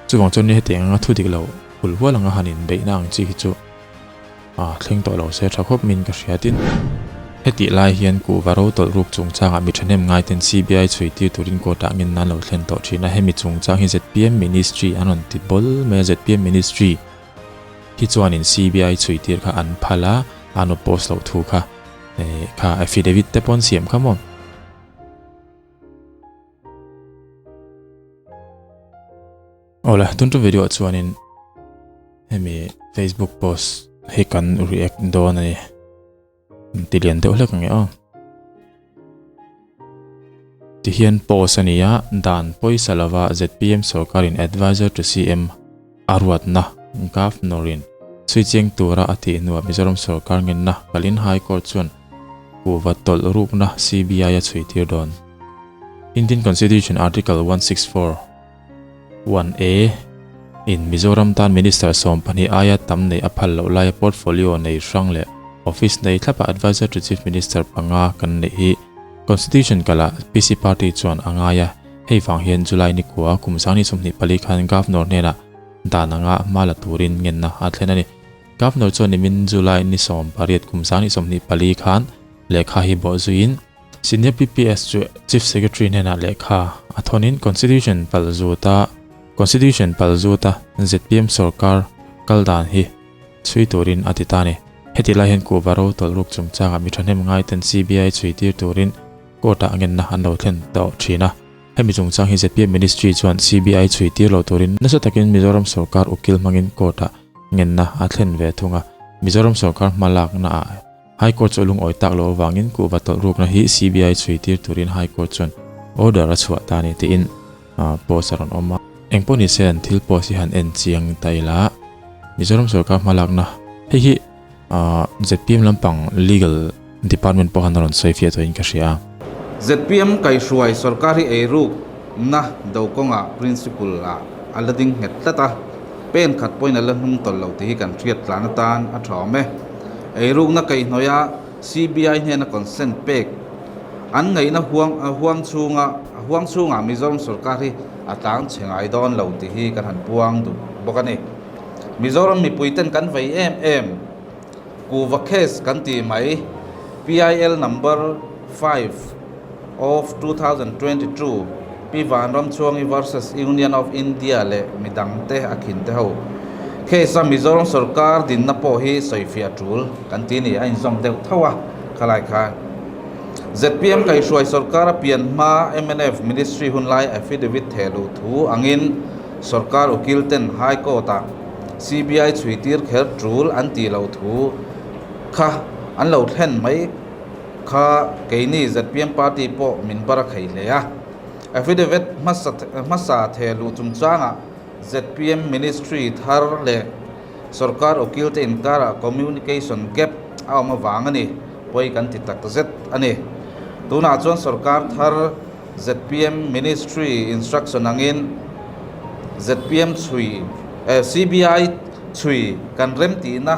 Chuvang chuan ni hetiang anga thu dik lo hul hual anga han inbeihna ang chi hi chu a thleng tawh lo se tha khawp min ka hria tin. Hetih lai hian kuhva ro tawlh ruk chungchangah mi thahnem ngaiten CBI chhui tir turin court ah ngen nan lo thlen tawh thin a, hemi chungchang hi zpm Ministry an rawn ti bawl mai a, zpm Ministry hi chuanin CBI chhui tir kha an phal a, an oppose loh thu kha kha affidavit te pawh an siam kha maw. Awle, tun tum video ah chuanin hemi Facebook post hi kan react dawn a ni. Ti lian deuh hlek ang e aw. Tihian post a ni a, dan pawisa lova zpm sorkarin advisor to CM a ruatna Governor-in chhui chiang tura a tih hnuah Mizoram sorkar ngenna kalin High Court chuan kuhva tawlh rukna CBI a chhui tir dawn. Indian Constitution Article 164, 1A, in Mizoram tan Minister 12 aia tam neih a phal loh laia portfolio nei hrang leh office nei thlapa Advisor to Chief Minister panga kan neih hi Constitution kalah PC Party chuan a ngai a, hei vang hian July ni kua kum 2024 khan Governor hnenah dan anga hma la turin ngenna a thlen a ni. Governor chuan nimin July ni 18 kum 2024 khan lehkha hi bawh zuiin, Senior PPS chu Chief Secretary hnenah lehkha a thawnin Constitution pal zuta Constitution pal zuta zpm sorkar kal dan hi chhui turin a ti ta a ni. Heti lai hian kuhva ro tawlh ruk chungchangah mi thahnem ngaiten CBI chhui tir turin court-ah ngenna an lo thlen tawh thin a. Hemi chungchang hi zpm Ministry chuan CBI chhui tir lo turin nasa takin Mizoram sorkar ukil hmangin court-ah ngenna a thlen ve thung a. Mizoram sorkar hmalaknaah High Court chu a lungawi tak loh avangin kuhva tawlh rukna hi CBI chhui tir turin High Court chuan order a chhuah ta a ni tiin post a rawn awm a. Engpawh ni se an thil post hi han en chiang ta ila Mizoram sorkar hmalakna hei hi zpm lampang legal department pawh han rawn sawi fiah tawhin ka hria a. Zpm kaihruai sorkar hi eirukna do kawngah principle ah a la ding nghet tlat a, pen khat pawhin a la hnung tawlh lo tih hi kan hriat tlan atan a tha awm e. Eirukna kaihhnawih a CBI hnena consent pek an ngaihna huang huang chhunga huang chhungah Mizoram sorkar hi a tlang chhe ngai dawn lo tih hi kan han puang duh bawk a ni. Mizoram mipuiten kan vei em em kuhva case kan tih mai PIL number 5 of 2022 Pi Vanramchhuangi versus Union of India leh midangte a khin te ho case a Mizoram sorkar dinna pawh hi sawifiah tul kan ti ni a inzawm deuh tho a khalai khan zpm kaihhruai sorkar a pian hma mnf ministry hunlai affidavit theh luh thu angin sorkar ukil ten High Court ah CBI chhui tir kher tul an tih loh thu kha an lo thlen mai Kha keini zpm party pawh min bar a khei hle a. Affidavit hmasa hmasa theh luh chungchangah zpm ministry thar leh sorkar ukil te inkarah communication gap a awm avang a ni pawi kan ti tak zet a ni. Tunah chuan sorkar thar zpm ministry instruction angin zpm chhui CBI chhui kan remtihna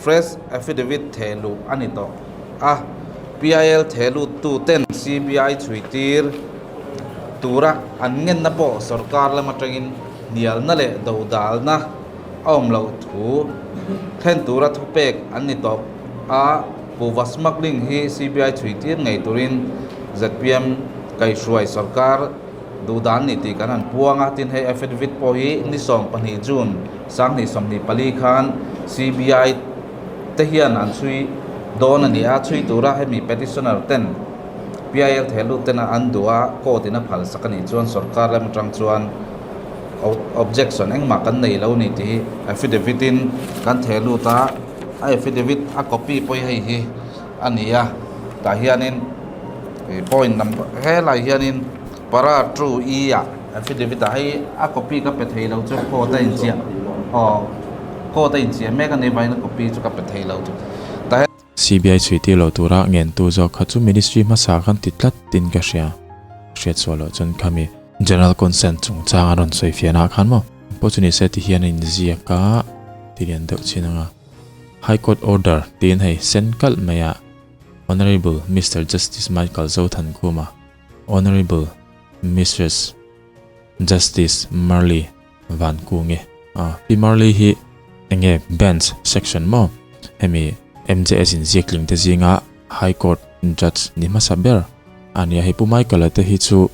Fresh affidavit theh luh a ni tawh a, PIL theh luttu ten CBI chhui tir tura an ngenna pawh sorkar lam atangin hnialna leh dodalna a awm loh thu thlen tura thupek an ni tawh a, kuhva smuggling hi CBI chhui tir ngei turin zpm kaihhruai sorkar duhdan ni tih kan han puang a, tin hei affidavit pawh hi ni 12 June 2024 khan CBI te hian an chhui dawn a ni a, chhui tura hemi petitioner ten PIL thehlut tena an duh a, court in a phal sak a nih chuan sorkar lam atang chuan objection engmah kan nei lo ni tih hi affidavit in kan thehlut a, a affidavit a copy pawh hi hei hi a ni a, tah hianin point number helai hianin para two e ah affidavit ah hei a copy ka pe thei lo chu court a inchiah aw court a inchiah mek a ni vangin a copy chu ka pe thei lo chu tah hian. CBI chhui tir lo tura ngentu zawk kha chu ministry hmasa khan ti tlat tin ka hria hriat sual loh chuan khami general consent chungchang a rawn sawi fiahna ah khan maw pawh chu nise ti hian a inziak a ti lian deuh chin anga. High Court Order tiin hei sen kalh mai a, Honourable Mister Justice Michael Zothankhuma, Honourable Mistress Justice Marley. Vankungi. Pi Marley hi enge Bench section maw? Hemi MJS in ziakling te zinga High Court Judge ni hmasa ber a nia. Hei Pu Michael-a te hi chu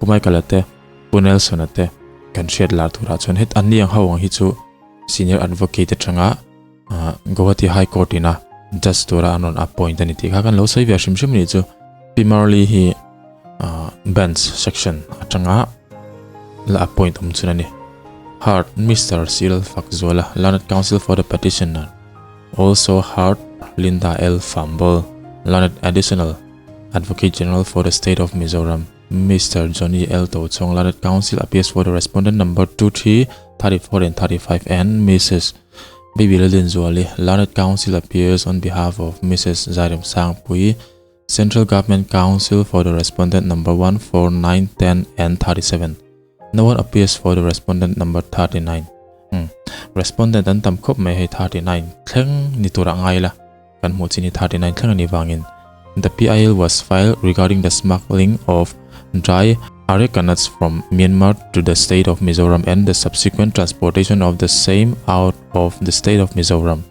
Pu Michael-a te, Pu Nelson-a te kan hriat lar turah chuan het an ni ang ho ang hi chu Senior Advocate atanga Guwahati High Court ina Judge tura an rawn appoint a ni tih kha kan lo sawi ve hrim hrim a nih chu. Pi Marley hi Bench section atanga la appoint awm chun a ni. Heard Mister Cyril Fakzuala, Learned Counsel for the Petitioner, also heard Linda L Fambol, Learned Additional Advocate General for the State of Mizoram, Mister Johnny L Tochhawng, Learned Counsel appears for the Respondent number 2, 3, 34 and 35 and Mrs. Baby Lalrinzuali, Learned Counsel appears on behalf of Mrs. Zairem Sangpui, Central Government Counsel for the Respondent number 1, 4, 9, 10 and 37. No one appears for the Respondent number 39. Hmm. Respondent an tam khawp mai hei 39 thleng ni tur a ngai la. Kan hmuh chin hi 39 thleng a ni vangin. The PIL was filed regarding the smuggling of dry areca nuts from Myanmar to the state of Mizoram and the subsequent transportation of the same out of the state of Mizoram.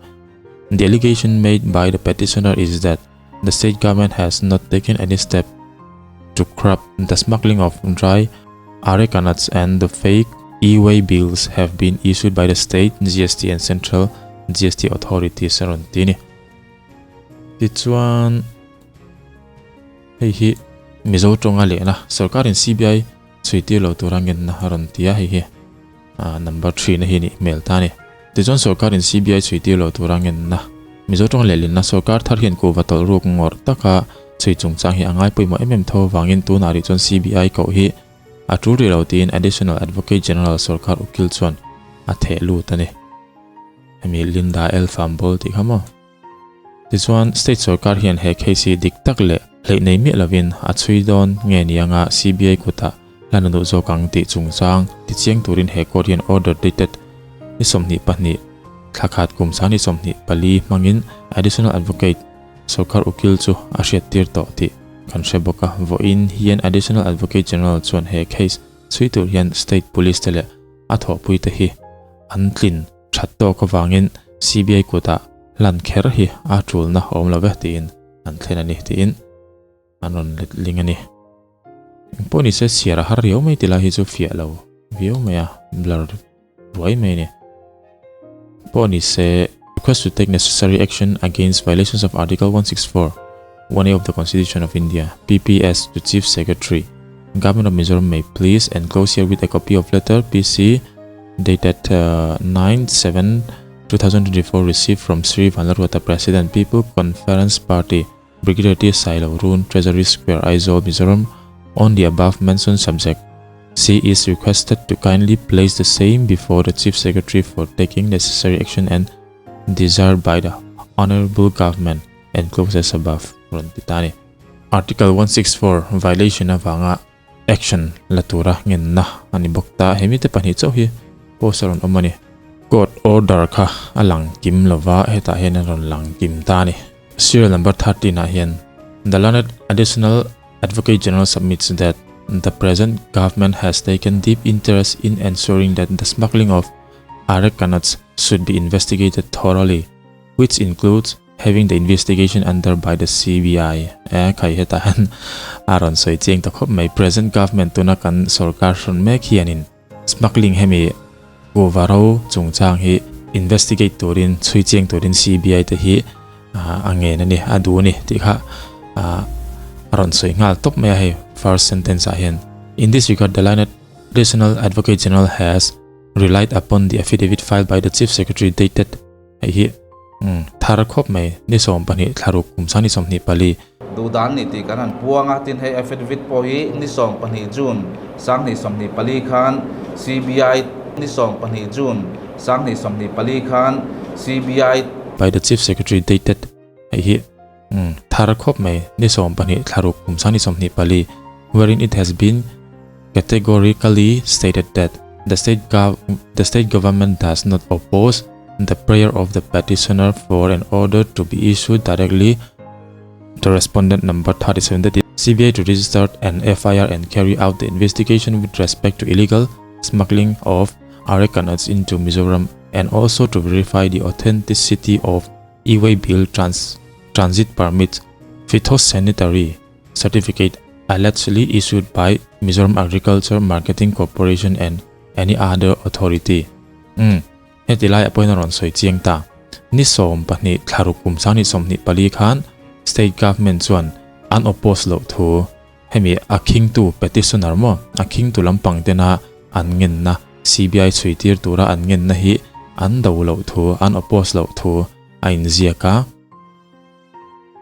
The allegation made by the petitioner is that the state government has not taken any step to curb the smuggling of dry areca nuts and the fake e-way bills have been issued by the state GST and central GST authorities a rawn ti a ni. Tichuan hei hi Mizo tawnga lehna sorkarin CBI chhui tir lo tura ngenna a rawn ti a, hei hi number 3 na hi a nih hmel ta a ni. Tichuan sorkarin CBI chhui tir lo tura ngenna Mizo tawnga lehlinna sorkar thar hian kuhva tawlh ruk ngawrh taka chhui chungchang hi a ngai pawimawh em em tho avangin tunah rih chuan CBI koh hi a tul rih lo tiin Additional Advocate General sorkar ukil chuan a theh lut a ni. Hemi Linda L Fambol tih kha maw? Tichuan state sorkar hian he case hi dik tak leh hleih nei miah lovin a chhui dawn nge ni anga CBI kutah hlan a duh zawk ang tih chungchang tichiang turin he court hian order dated ni 22 thla khat kum 2024 hmangin Additional Advocate sorkar ukil chu a hriattir tawh tih kan hre bawk a. Vawiin hian Additional Advocate General chuan he case chhui tur hian state police te leh a thawhpui te hi an tlin that tawk avangin CBI kutah hlan kher hi a tulna a awm lo ve tiin an thlen a ni tiin an rawn let ling a ni. Engpawh ni se chhiar a har riau mai ti lai hi chu fiah lo viau mai a, blur ruai mai a ni. Pawh ni se request to take necessary action against violations of Article 164, 1A of the Constitution of India, PPS to Chief Secretary, Government of Mizoram may please enclose here with a copy of letter PC dated 9/7/2024 received from Sri Vanlalruata President People Conference Party Brigadier T Sailo Run Treasury Square Aizawl Mizoram on the above mentioned subject. She is requested to kindly place the same before the Chief Secretary for taking necessary action and desired by the Honorable Government enclosed as above rawn ti ta a ni. Article 164 violation avanga action la tura ngenna a ni bawk ta. He mite pahnih chauh hi post a rawn awm a ni. Court order kha a lang kim lova hetah hian a rawn lang kim ta a ni. Serial number 13 ah hian The Learned Additional Advocate General submits that the present government has taken deep interest in ensuring that the smuggling of areca nuts should be investigated thoroughly, which includes Having the investigation under by the CBI eh khai hetah hian a rawn sawi chiang ta khawp mai. Present government tuna kan sorkar hrawn mek hianin smuggling hemi kuhva ro chungchang hi investigate turin chhui chiang turin CBI te hi a ngen a ni a duh a ni tih kha a rawn sawi nghal tawp mai a hei first sentence ah hian. In this regard the Learned Additional Advocate General has relied upon the affidavit filed by the Chief Secretary dated Hei hi thar khawp mai ni 12 thlaruk kum sang ni 24. Duhdan ni tih kan han puang a, tin hei affidavit pawh hi ni 12 June 2024 khan CBI ni 12 June 2024 khan CBI. By the Chief Secretary dated hei hi thar khawp mai ni 12 thlaruk kum sang ni 24 wherein it has been categorically stated that the state the state government does not oppose the prayer of the petitioner for an order to be issued directly to respondent number 37 that is CBI to register an FIR and carry out the investigation with respect to illegal smuggling of Areca nuts into Mizoram and also to verify the authenticity of E-way bill trans transit permit phytosanitary certificate allegedly issued by Mizoram Agriculture Marketing Corporation and any other authority. Umm heti laiah pawhin a rawn sawi chiang ta. Ni 12 thlaruk kum 2024 khan State Government chuan an oppose loh thu Hemi a khingtu petitioner maw a khingtu lampang tena an ngenna CBI chhuitir tura an ngenna hi an do loh thu an oppose loh thu a inziak a.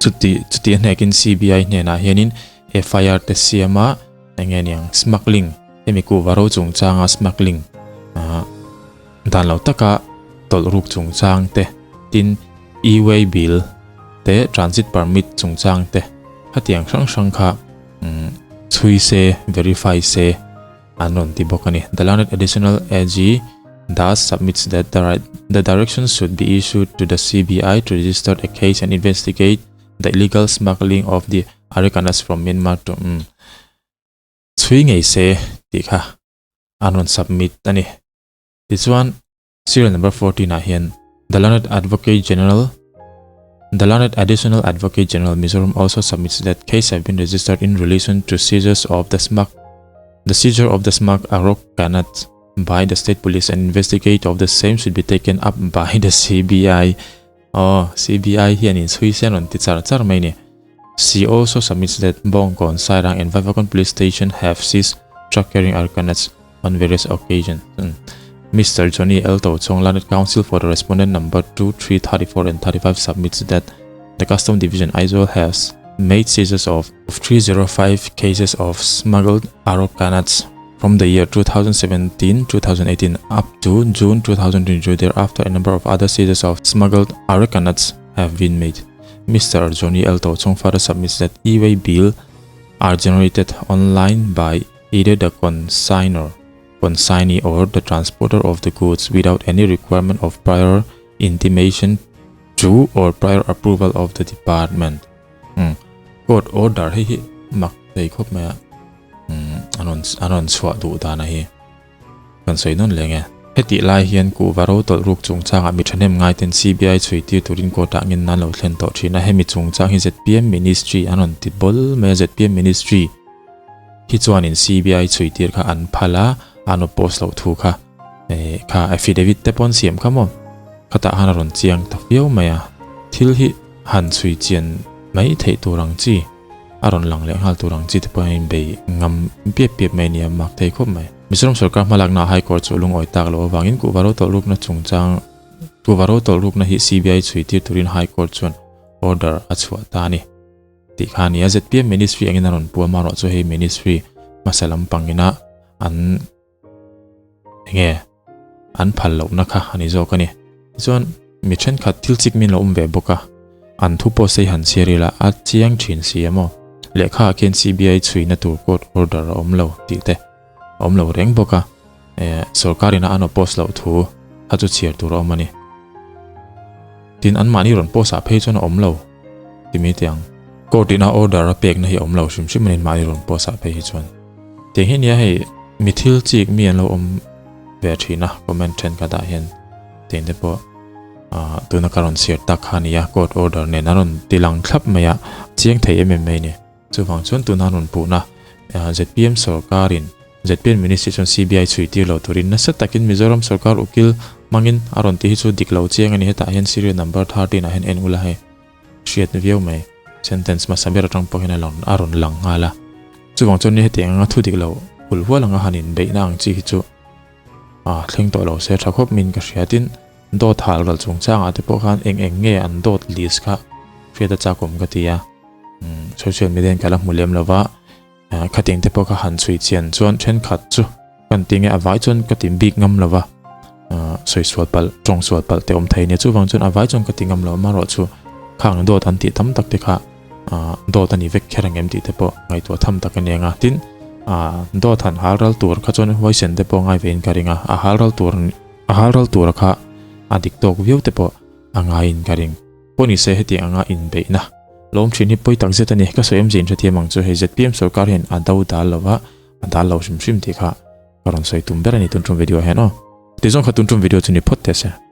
Chuti chuti a hnekin CBI hnenah hianin FIR te siam a eng nge niang smuggling hemi kuhva ro chungchanga smuggling ah dan lo taka tawlh ruk chungchang te tin E-way bill te transit permit chungchang te khatiang hrang hrang kha chhui se verify se an rawn ti bawk a ni. The learned additional AG thus submits that the right the direction should be issued to the CBI to register a case and investigate the illegal smuggling of the areca nuts from Myanmar to chhui ngei se tih kha an rawn submit a ni. Tichuan Serial number 14 ah hian The Learned Advocate General The Learned Additional Advocate General Mizoram also submits that case have been registered in relation to seizures of the smug the seizure of the smug areca nut by the state police and investigate of the same should be taken up by the CBI. Aw, CBI hian in chhui se an rawn ti char char mai ni. She also submits that Bawngkawn, Sairang and Vaivakawn Police Station have seized truck carrying areca nuts on various occasions. Mister Johnny L. Tochong, Learned Counsel for the Respondent Number 2, 3, 34 and 35 submits that the Custom Division Aizawl has made seizures of 305 cases of smuggled areca nuts from the year 2017-2018 up to June 2022. Thereafter, a number of other seizures of smuggled areca nuts have been made. Mr. Johnny L. Tochong further submits that e-way bill are generated online by either the consignor, consignee or the transporter of the goods without any requirement of prior intimation to or prior approval of the department. Hmm. Court order hei hi mak thei khawp mai a. Hmm. An rawn an rawn chhuah duh dan a hi. Kan sawi nawn leh nge. Hetih lai hian kuhva ro tawlh ruk chungchangah mi thahnem ngaiten CBI chhui tir turin court ah ngen nan lo thlen tawh thin a. Hemi chungchang hi ZPM Ministry an rawn ti bawl mai a. ZPM Ministry hi chuanin CBI chhui tir kha an phal a, an oppose loh thu kha eh kha affidavit te pawh an siam kha maw? Khatah khan a rawn chiang ta viau mai a. Thil hi han chhui chian mai theih tur ang chi. A rawn lang leh nghal tur ang chi te pawh hian bei ngam piap piap mai a nia mak thei khawp mai. Mizoram sorkar hmalakna High Court chu lungawi tak loh avangin kuhva ro tawlh rukna chungchang kuhva ro tawlh rukna hi CBI chhui tir turin High Court chuan order a chhuah ta a ni tih kha a ni a. ZPM Ministry angin a rawn pu a, amaherawh chu hei Ministry hmasa lampangina an Enge an phal lohna kha a ni zawk a ni. Tichuan mi thenkhat thil chik min lo awm ve bawk a, an thu pawh sei han chhiar ila a chiang thin si emaw lehkha ah khian CBI chhuina tur court order a awm lo tih te a awm lo reng bawk a, eh sorkar ina an oppose loh thu kha chu chhiar tur a awm a ni. Tin anmahni rawn post ah phei chuan a awm lo ti mai teh ang. Court ina order a pekna hi a awm lo hrim hrim a ni anmahni rawn post ah phei hi chuan. Tiang hi nia hei mi thil chik mi an lo awm ve thin a comment thenkhat ah hian tiang te pawh ah tuna ka rawn chhiar tak kha nia court order nen a rawn ti lang thlap mai a chiang thei em em mai a ni. Chuvang chuan tuna an rawn puhna zpm sorkarin zpm ministry chuan CBI chhui tir lo turin nasa takin Mizoram sorkar ukil hmangin a rawn ti hi chu dik lo chiang a ni hetah hian serial number 13 ah hian en ula hei. Hriat viau mai. Sentence hmasa ber atang pawh hian a lang a rawn lang nghal a. Chuvang chuan ni hetiang anga thu dik lo hul hual anga han inbeihna ang chi hi chu a thleng tawh lo se tha khawp min ka hria. Tin, dawt hal ral chungchangah te pawh khan eng eng nge an dawt list kha hriat a chakawm ka ti a. Social media in ka la hmu lem lo va, khatiang te pawh kha han chhui chian chuan thenkhat chu kan ti nge a vai chuan ka ti bik ngam lo va, sawi sual palh, tawng sual palh te awm thei nia. Chuvang chuan a vai chuan ka ti ngam lo amaherawh chu khang dawt an tih tam tak te kha dawt a ni vek kher ang em tih te pawh ngaihtuah tham tak a ni ang a. Tin, dawt han hal ral tur kha chuan huaisen te pawh ngai vein ka ring a, a hal ral tur a hal ral tura kha a dik tawk viau te pawh a ngaiin ka ring. Pawh ni se hetiang anga inbeihna lawm thin hi pawi tak zet a ni. Ka sawi awmzia inhrethiam ang chu hei zpm sorkar hian a do dal lo va, a dal lo hrim hrim tih kha ka rawn sawi tum ber a ni tun tum video ah hian aw. Tizawng kha tun tum video chu ni phawt teh se.